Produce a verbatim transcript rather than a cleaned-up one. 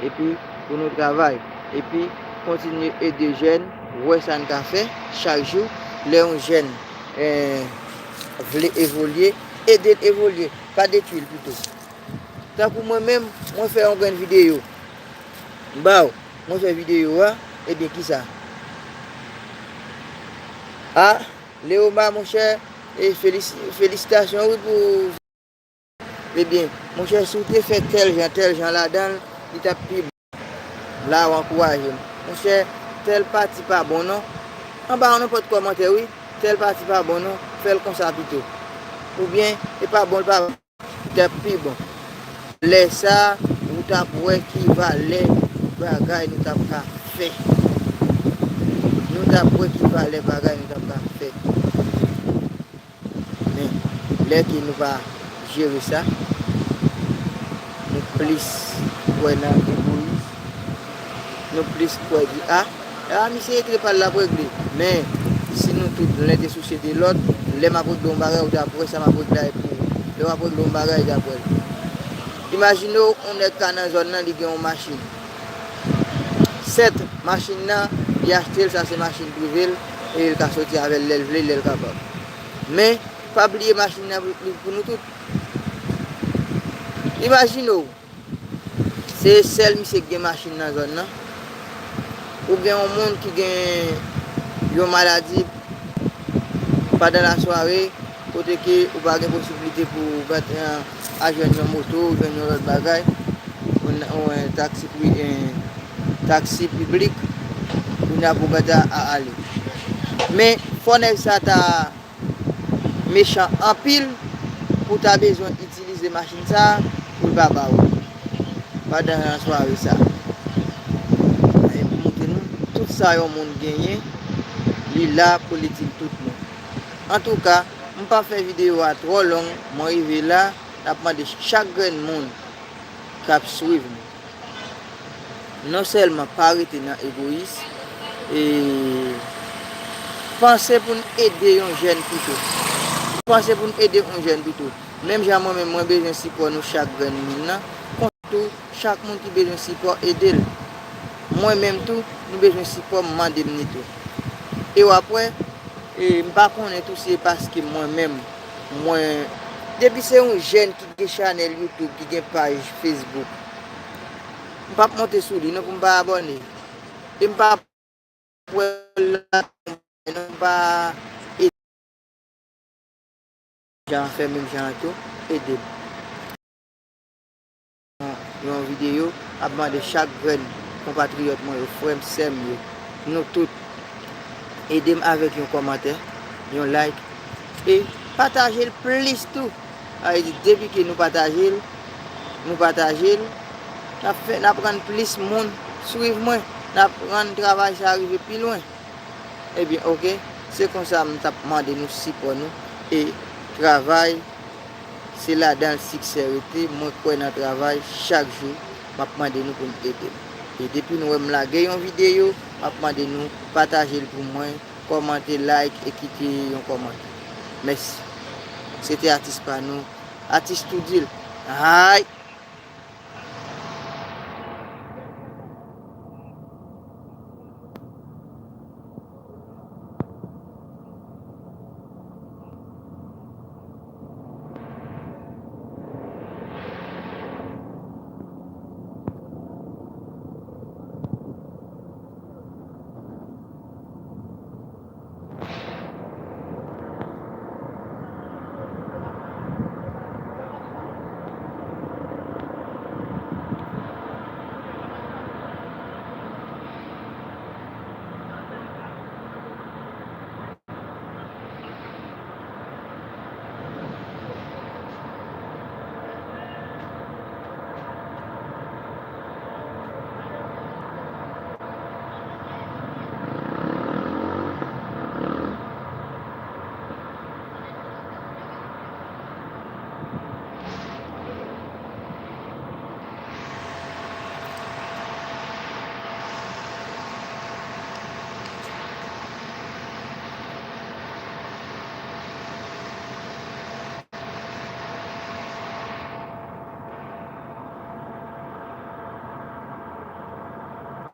epi pou nou travay, epi kontinye ede jèn, wè sa n ka fè chak jou. Lè yon jèn, eh, vle evolye, ede l evolye, pa detwi l pito. Tankou mwen menm, mwen fè yon grenn videyo. M ba w, mwen fè videyo a, ebyen kisa? A, Leoma, monchè, e felis-, felisitasyon, wi, pou, ebyen, monchè, si w te fè tèl jan, tèl jan ladan l, li t ap pi bon. La, w ankouraje m. Monchè, tèl pati pa bon, non. Anba yon nenpòt kòmantè, wi, tèl pati pa bon, non. Fè l konsa pito. Oubyen, e pa bon, l pa t ap pi bon. Lè sa a, ou t ap wè ki valè bagay nou t ap ka fè. Nou t ap wè ki valè bagay nou t ap ka fè. Men, lè ke nou pa jere sa, nou plis kwè nan egoyis, nou plis kwè di, a, a, misye rete pa l, l ap regle. Men, si nou tout, len te sousye de lòt, lè m ap regle yon bagay, ou t ap wè sa m ap regle a e pou ou. Lè w ap regle yon bagay, ou t ap wè l. Imajine w, yon nèg ka nan zòn nan, li gen yon machin. Sèt, machin nan, li achte l, sa se machin prive l, e l ka soti avè l lè l vle, lè l kapab. Men, pa bliye machin nan pou, pou nou tout. Imajine w, se sèl misye ki gen machin nan zòn nan. Oubyen yon moun ki gen yon maladi pandan lasware, kote ke ou pa gen posiblite pou w gade, eh, a jwenn yon moto, ou jwenn yon lòt bagay, yon, yon taksi pri-, eh, taksi piblik, kounye a pou w gade a, a ale. Men, fò nèg sa ta mechan anpil pou ta bezwen itilize machin sa a pou l pa ba ou pandan sware sa a. E pou montre nou, tout sa yon moun genyen, li la pou l itil tout moun. Antouka, m p ap fè videyo a twò long, mwen rive la, n ap mande chak grenn moun k ap swiv nou. Non sèlman pa rete nan egoyis, e panse pou n ede yon jèn pito. Panse pou n ede yon jèn pito. Menm jan mwen menm, mwen bezwen sipò nou chak grenn moun nan, konsa tou, chak moun ki bezwen sipò, ede l. Mwen menm tou, nou bezwen sipò, m mande m ni tou. E w ap wè, e m pa konnen tou si e paske mwen menm, mwen, depi se yon jèn ki gen chanèl YouTube, ki gen paj Facebook, m p ap monte sou li non pou m pa abòne. E m p ap wè l la, non, m pa ede. Jan fè menm jan an tou, ede m. Yon, yon videyo, ap mande chak grenn konpatriyòt mwen yo, frè m, sè m yo, nou tout, ede m avèk yon kòmantè, yon like, e pataje l plis tou. Sa vle di, depi ke nou pataje l, nou pataje l, n ap fè, n ap rann plis moun swiv mwen, n ap rann travay sa rive pi lwen. Ebyen, oke, se konsa m t ap mande nou sipò nou, e travay, se ladan l siksè rete, mwen kwè nan travay, chak jou, m ap mande nou pou n ede m. E depi n wè m lage yon videyo, m ap mande nou pataje l pou mwen, kòmante, like e kite yon kòmantè. Mèsi. Se te atis pa nou, atis Toudil. Ay!